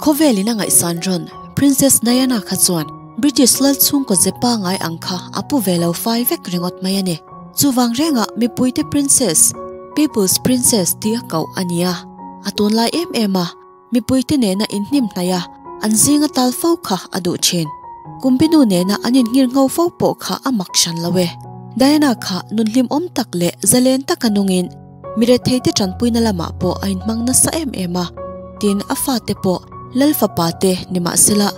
Khawvelin a ngaihsan rawn Princess Diana kha chuan British lal chhungkaw ze pangai ang kha a pu ve lo fai vek ringawt mai a ni. Chuvang rengah mipuite Princess, People's Princess tih a koh a ni a, a tunlai em em a, mipuite nena inhnim hnaih a, an zinga tal fo kha a duh thin. Kumpinu nena an inngir ngho fo pawh kha a mak hran lo e. Diana kha nun hlimawm tak leh zalen taka nungin mi retheite tanpuina lamah pawh a inhmang nasa em em a, tin a fate pawh Lal fapa te nimahsela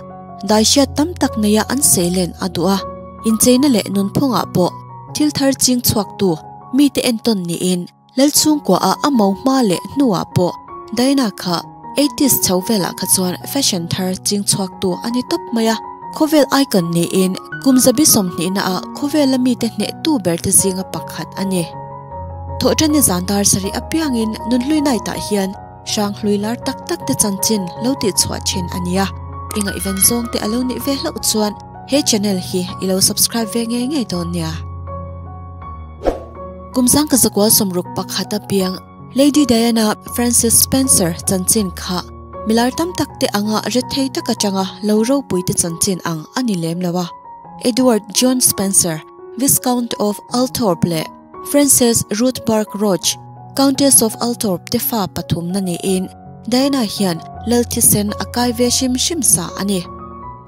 daihriat tam tak neia an seilen a duh a, incheina leh nunphungah pawh thil thar ching chhuaktu mite entawn niin Lal chhungkuaah a mo hma leh hnuah pawh Diana kha eighties chho velah kha chuan fashion thar ching chhuaktu a ni tawp mai a, khawvel icon niin kum zabi sawmhnihna ah khawvela mite hnehtu ber te zinga pakhat a ni. Thawhṭanni zan dar sarih apiangin Nunhlui Night ah hian hrang hlui lar tak tak te chanchin lo tihchhuah thin a ni a, i ngaihven zawng te a lo nih ve hlauh chuan he channel hi i lo subscribe ve ngei ngei dawn nia. Kum zangka zakual sawmruk pakhat a piang Lady Diana Frances Spencer chanchin kha milar tam tak te anga rethei tak atanga lo ropui te chanchin ang a ni lem lo a. Edward John Spencer, Viscount of Althorp leh Frances Ruth Burke Roche, Countess of Althorp te fa pathumna niin Diana hian lal thisen a kai ve hrim hrim sa a ni.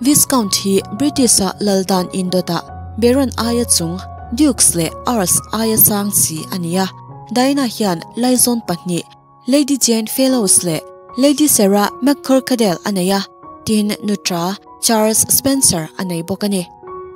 Viscount hi British-a lal dan indawtah Baron aia chung Dukes leh Earls aia sang chi a ni a. Diana hian laizawn pahnih Lady Jane Fellowes leh Lady Sarah McCorquodale a nei a, tin nutra Charles Spencer a nei bawk a ni.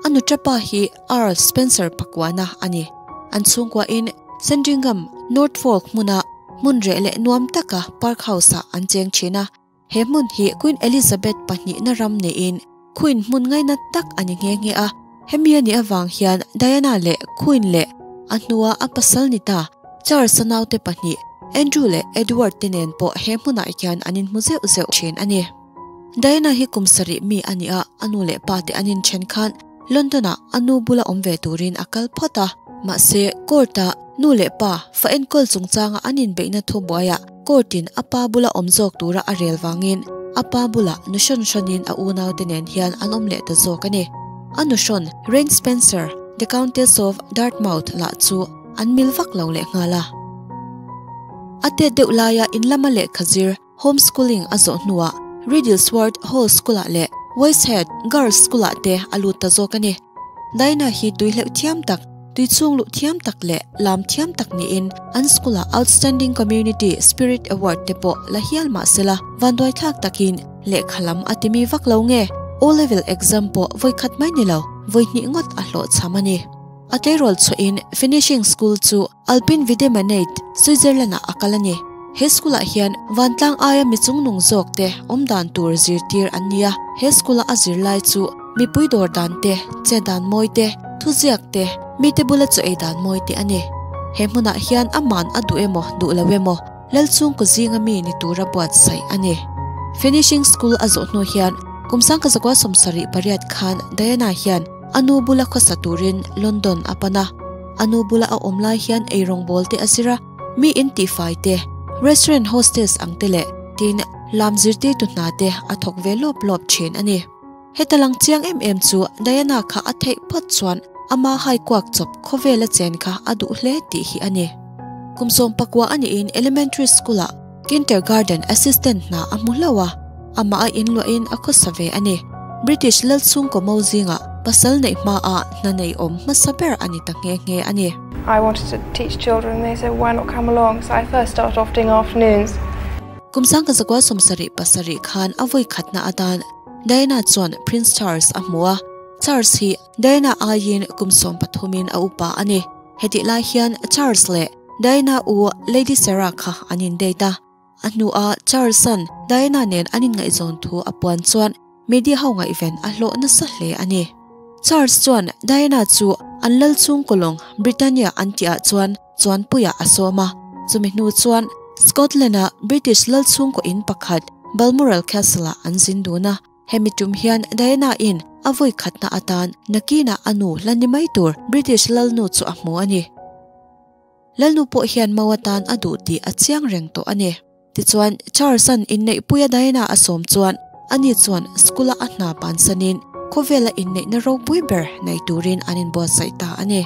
A nutra pa hi Earl Spencer pakuana a ni. An chhungkuain Sandringham, Northfolk hmuna hmun reh leh nuam taka Park House-ah an cheng thin a. He hmun hi Queen Elizabeth pahnihna ram niin Queen hmun ngaina tak a ni nghe nghe a. Hemi a nih avang hian Diana leh Queen leh a hnua a pasal ni ta Charles-a naute pahnih Andrew leh Edward te nen pawh he hmunah hian an inhmu zeuh zeuh thin a ni. Diana hi kum sarih mi a nih a, a nu leh pa te an inthen khan London-ah a nu bula awm ve turin a kal phawt a. Mahse, court-ah nu leh pa fa enkawl chungchanga an inbeihna thu buaiah court-in a pa bula awm zawk tura a rel vangin a pa bulah nu hrawn hrawnin a unaute nen hian an awm leh ta zawk a ni. A nu hrawn Rain Spencer, the Countess of Dartmouth lah chu an mil vak lo leh nghal a. A tet deuh laia in lama lehkha zir Homeschooling a zawh hnuah Riddlesworth Hall School-ah leh Westhead Girls School-ah te a lut ta zawk a ni. Diana hi tui hleuh thiam tak, tui chhung luh thiam tak leh lam thiam tak niin an school-ah Outstanding Community Spirit Award te pawh la hial mah sela, vanduaithlak takin lehkha lam a timi vak lo nge O-level exam pawh vawikhat mai ni lo, vawihnih ngawt a hlawhchham a ni. A tleirawl chhuahin Finishing School chu Alpine Videmanate, Switzerland-ah a kal a ni. He school-ah hian vantlang aia mi chungnung zawk te awm dan tur zirtir an ni a. He school-a a zirlai chu mipui dawr dan te, che dan mawi te, thuziak te, mite bula chaw ei dan mawi te a ni. He hmunah hian aman a duh emaw duh lo emaw Lalchhungkaw zinga mi ni tura buatsaih a ni. Finishing School a zawh hnu hian kum sangka zakua 78 khan Diana hian a nu bula khawsa turin London a pan a. A nu bula a awm lai hian eirawngbawl te a zir a, mi in tihfai te, restaurant hostess ang te leh tin lam zirtirtu hna te a thawk ve lawp lawp thin a ni. Heta lang chiang em em chu Diana kha a theih phawt chuan ama hai kuak chawp khawvela chen kha a duh hle tih hi a ni. Kum 11 a niin elementary school ah kindergarten assistant hna a hmu hlauh a, amah a inluahin a khawsa ve a ni. British lal chhungkaw mo zingah pasal neih hmaah hna nei awm hmasa ber a ni ta nghe nghe a ni. I wanted to teach children and they said why not come along so I first started off doing afternoons. Kum 1977 khan a vawi khatna atan Diana chuan Prince Charles a hmu a, Charles hi Diana aiin kum 13 in a upa a ni. Hetih lai hian Charles leh Diana u Lady Sarah kha an in date a, a hnuah Charles-a'n Diana nen an inngaihzawn thu a puan chuan media ho ngaihven a hlawh nasa hle a ni. Charles chuan Diana chu an lal chhungkaw lawng Britannia an tihah chuan chuanpuiah a sawm a, chumi hnu chuan Scotland-a British lal chhungkaw in pakhat Balmoral Castle-ah an zin dun a. Hemi tum hian Diana-in a vawi khatna atan nakinah a nu la ni mai tur British lalnu chu a hmu a ni. Lalnu pawh hian mau atan a duh tih a chiang reng tawh a ni. Tichuan, Charles-a'n inneihpuia Diana a sawm chuan Ani chuan school-a a hna bansanin khawvela inneihna ropui ber nei turin an inbuatsaih ta a ni.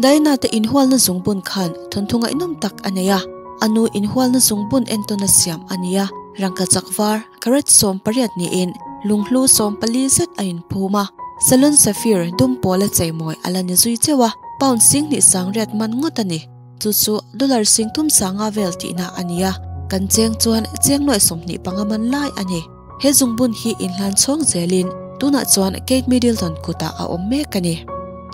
Diana te inhualna zungbun khan thawnthu ngaihnawm tak a nei a, a nu inhualna zungbun entawn a siam a ni a, rangkachak var carat 18 niin lunghlu 14 zet a inphum a, Salon Sapphire dum pawla cheimawi a la ni zui cheuh a, pound 2800 man ngawt a ni. Chu chu dollar 3500 vel tihna a ni a, kan cheng chuan cheng nuaih 25 man lai a ni. He zungbun hi inhlan chhawng zelin tunah chuan Kate Middleton kutah a awm mek a ni.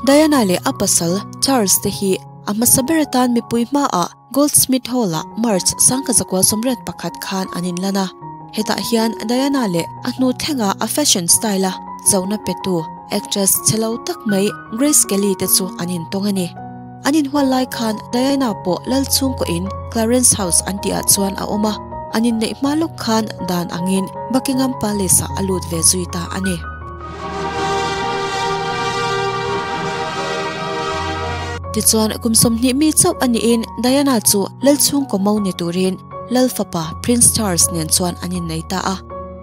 Diana leh a pasal Charles te hi a hmasa ber atan mipui hmaah Goldsmith Hall-ah March 1981 khan an inlan a. Hetah hian Diana leh a hnu thlenga a fashion style-a chona petu actress chhe lo tak mai Grace Kelly te chu an intawng a ni. An inhual lai khan Diana pawh lal chhungkaw in Clarence House an tihah chuan a awm a, an inneih hma lawk khan dan angin Buckingham Palace-ah a lut ve zui ta a ni. Tichuan, kum 20 mi chauh a niin Diana chu lal chhungkaw mo ni turin lal fapa Prince Charles nen chuan an innei ta a.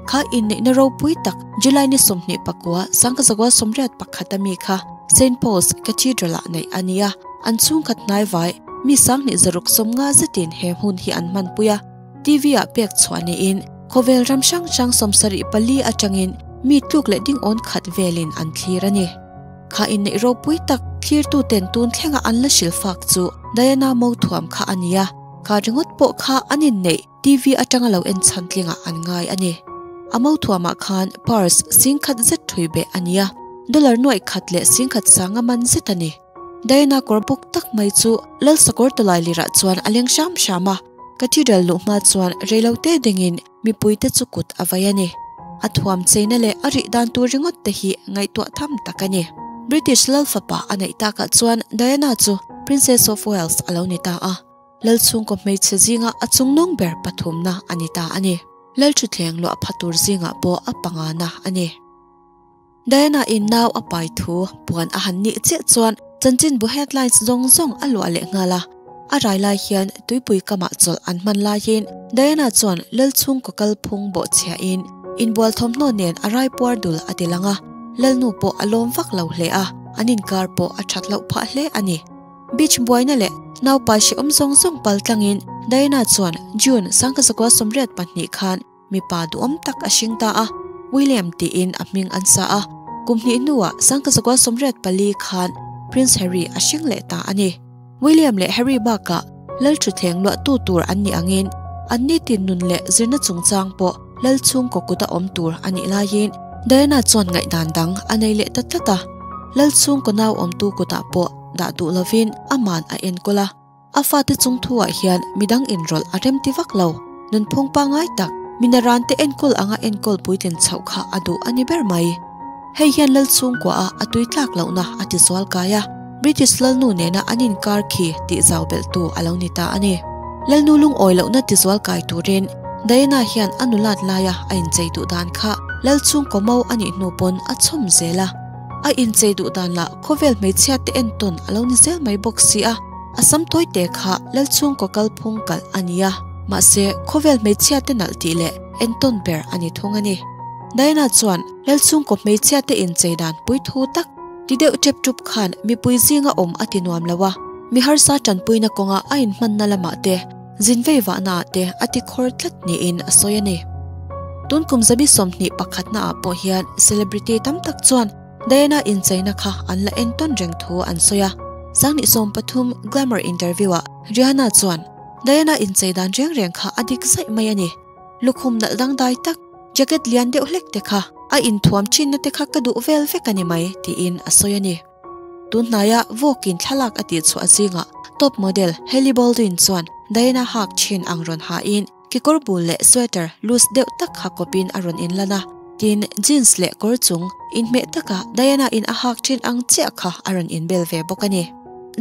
Kha inneihna ropui tak July ni 29 1981 a mi kha Saint Paul's Cathedral-ah neih a ni a, an chhungkhat hnaivai mi 2650 zetin he hmun hi an hmanpui a. TV-ah pek chhuah niin khawvel ram hrang hrang 74 atangin mi tluk leh dingawn khat velin an thlir a ni. Kha inneih ropui tak thlirtuten tun thlenga an la hrilhfak chu Diana mo thuam kha a ni a, kha ringawt pawh kha an inneih TV atanga lo en chhan tlingah an ngai a ni. A mo thuamah khan purse 10,000 zet thui beh a ni a, dollar 1,150 man zet a ni. Diana kawr buk tak mai chu lal sakawr tawlai lirah chuan a leng hram hram a, cathedral luh hma chuan reilote dingin mipuite chu kut a vai a ni. A thuam cheina leh a rih dan tur ringawt te hi ngaihtuah tham tak a ni. British lal fapa a neih takah chuan Diana chu Princess of Wales a lo ni ta a, lal chhungkaw hmeichhe zinga a chungnawng ber pathumna a ni ta a ni. Lal thutthleng luah pha tur zingah pawh a pangana a ni. Diana in nau a pai thu puan a han nih chiah chuan chanchinbu headlines zawng zawng a luah leh nghal a. A rai lai hian tuipui kamah chawlh an hman laiin Diana chuan lal chhungkaw kalphung bawhchhiahin inbual thawmhnaw nen a rai puar dul a ti lang a, lalnu pawh a lawm vak lo hle a, an inkar pawh a that loh phah hle a ni. Beach buaina leh naupai hrehawm zawng zawng pal tlangin Diana chuan June 1982 khan mipa duhawm tak a hring ta a, William tiin a hming an sa a, kum hnih hnuah 1984 khan Prince Harry a hring leh ta a ni. William leh Harry bakah lal thutthleng luahtu tur an nih angin an nitin nun leh zirna chungchang pawh lal chhungkaw kuta awm tur a nih laiin Diana chuan ngaihdan dang a nei leh ta tlat a, lal chhungkaw nau awmtu kutah pawh dah duh lovin aman a enkawl a. A fate chung thuah hian midang inrawlh a remti vak lo. Nunphung pangngai tak, minaran te enkawl anga enkawl puitlin chhoh kha a duh a ni ber mai. Hei hian lal chhungkua a a tui tlak lohna a ti zual kai a, British lalnu nena an inkar khi tih zau belhtu a lo ni ta a ni. Lalnu lungawi lohna ti zual kai turin Diana hian a nulat laia a inchei duh dan kha lal chhungkaw mo a nih hnu pawn a chhawm zel a. A inchei duh dan lah khawvel hmeichhia te entawn a lo ni zel mai bawk si a. A sam tawi te kha lal chhungkaw kalphung kalh a ni a, mahse khawvel hmeichhia te nalh tih leh entawn ber a ni thung a ni. Diana chuan lal chhungkaw hmeichhia te inchei dan pui thu tak ti deuh tep tup khan mipui zinga awm a ti nuam lo a, mi harsa tanpuina kawnga a inhmanna lamah te zin vei vahna ah te a ti khawr tlat niin a sawi a ni. Tun kum zabi 21 ah pawh hian celebrity tam tak chuan Diana incheina kha an la entawn reng thu an sawi a. 2013 Glamour interview-ah Rihanna chuan, Diana inchei dan reng reng kha a dik zaih mai a ni. Lukhum nalh dangdai tak, jacket lian deuh hlek te kha, a inthuam thinna te kha ka duh vel vek a ni mai, tiin a sawi a ni. Tun hnaia Vogue-in thlalak a tihchhuah zingah top model Hailey Baldwin chuan Diana hak thin ang rawn hain, Kekawr bul leh sweater loose deuh tak ha kawpin a rawn inlan a, tin jeans leh kawr chung inhmeh taka Diana in a hak thin ang chiah kha a rawn inbel ve bawk a ni.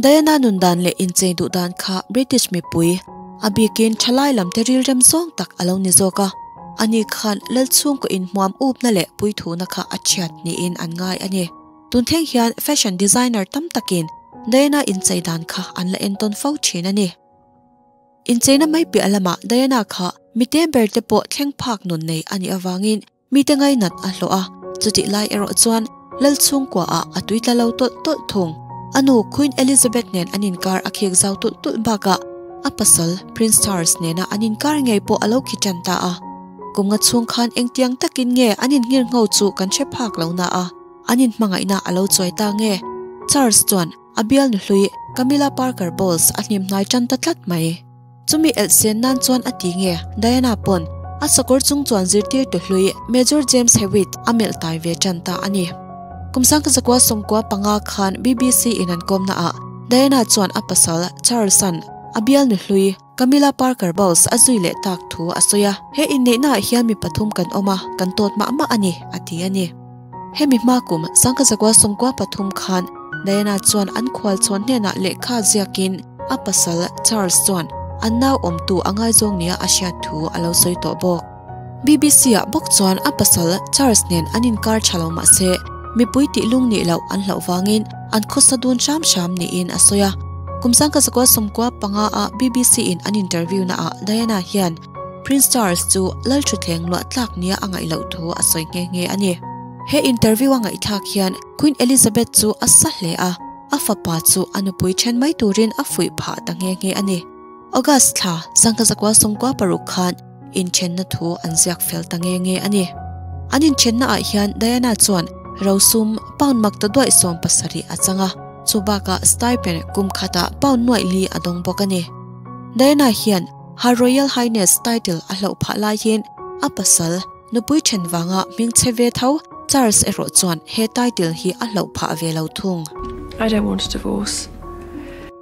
Diana nun dan leh inchei duh dan kha British mipui, a bikin thalai lam te rilrem zawng tak a lo ni zawk a, ani khan lal chhungkaw inhmuam upna leh puithuna kha a thiat niin an ngai a ni. Tun thleng hian fashion designer tam takin Diana inchei dan kha an la entawn fo thin a ni. Incheina mai piah lamah Diana kha mite ber te pawh thleng phak nun nei a nih avangin Mite ngainat a hlawh a, chutih lai erawh chuan Lal chhungkua ah a tui tla lo tawlh tawlh thung. A nu Queen Elizabeth nen an inkar a khek zau tulh tulh bakah a pasal Prince Charles nena an inkar ngei pawh a lo khi tan ta a. Kum nga chhung khan engtiang takin nge an inngir ngho chu kan hre phak lo na a, an inhmangaihna a lo chuai ta nge? Charles chuan a bialnu hlui Camilla Parker Bowles a hnim hnai tan ta tlat mai. Chumi elh sen nan chuan a ti nge Diana pawn a sakawr chung chuan zirtirtu hlui Major James Hewitt a melh tai ve tan ta a ni. Kum sangka zakua sawmkua panga khan BBC in an kawmna ah Diana chuan a pasal Charles-a'n a bialnu hlui Camilla Parker Bowles a zui leh tak thu a sawi a. He inneihna ah hian mi pathum kan awm a, kan tawt mah mah a ni, a ti a ni. Hemi hma kum sangka zakua 13 khan Diana chuan an khualchhawn hnenah lehkha ziakin a pasal Charles chuan an nau awmtu a ngaizawng nia a hriat thu a lo sawi tawh bawk. BBC ah bawk chuan a pasal Charles nen an inkar tha lo mah se mipui tih lung nih loh an hlauh vangin an khawsa dun hram hram niin a sawi a. Kum sangka zakua 95 ah BBC in an interview na ah Diana hian Prince Charles chu lal thutthleng luah tlak nia a ngaih loh thu a sawi nghe nghe a ni. He interview a ngaihthlak hian Queen Elizabeth chu a sa hle a, a fapa chu a nupui then mai turin a fuih phah ta nghe nghe a ni. August thla sangha zakua 96 khan inthenna thu an ziak fel ta nghe nghe a ni. An inthenna ah hian Diana chuan rosum pound mak ta duaih 70 a chang a, chu bakah stipend kum khatah pound nuaih li a dawng bawk a ni. Diana hian Her Royal Highness title a hlauh phah laiin a pasal nupui then wanga hming che ve tho Charles erawh chuan he title hi a hlauh phah ve lo thung. I don't want a divorce.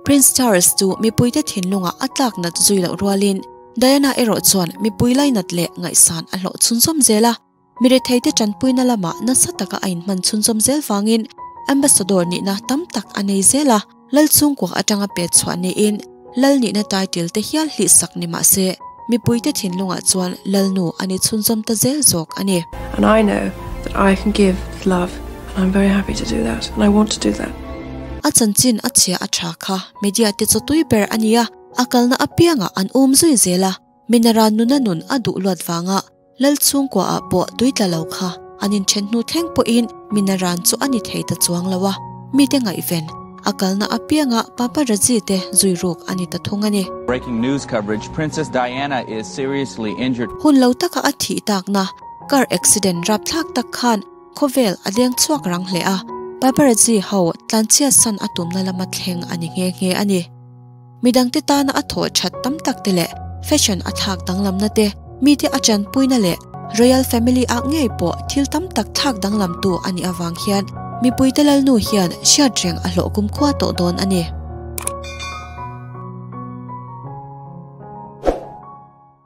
Prince Charles chu mipuite thinlunga a tlak nat zui loh rualin Diana erawh chuan mipui lainat leh ngaihsan a hlawh chhunzawm zel a. Miretheite tanpuina lama nasa taka a inhman chhunzawm zel wangin ambassador nihna tam tak a nei zel a, lal chhungkua atanga pet chhuah niin lal nihna title te hial hlih sak ni mah se mipuite thinlungah chuan lalnu ani chhunzawm ta zel zawk a ni. And I know that I can give love and I'm very happy to do that and I want to do that. A chanchin a chhia a tha kha media te chu tui ber a ni a, a kalna apianga an um zui zel a, minara nuna nun a duh luat wanga lal chhungkua ah pawh tui tla lo kha an inthen hnu thleng pawhin minaran chu ani thei ta chuang lo a, mi te ngaihven a kalna apianga paparazzi te zui ruk ani ta thung a ni. Breaking news coverage, Princess Diana is seriously injured. Hun lo taka a thih takna car accident rap thlak tak khan khawvel a leng chhuak rang hle a, paparazzi ho tlanchhia san a tumna lama thleng ani nghe nghe a ni. Midang te tana a thaw that tam tak te leh fashion a thlak danglamna te mi te a chanpuina leh royal family ah ngei pawh thil tam tak thlak danglam tu ani awang hian mipui te lalnu hian hriat reng a hlawh kum khua tawh dawn a ni.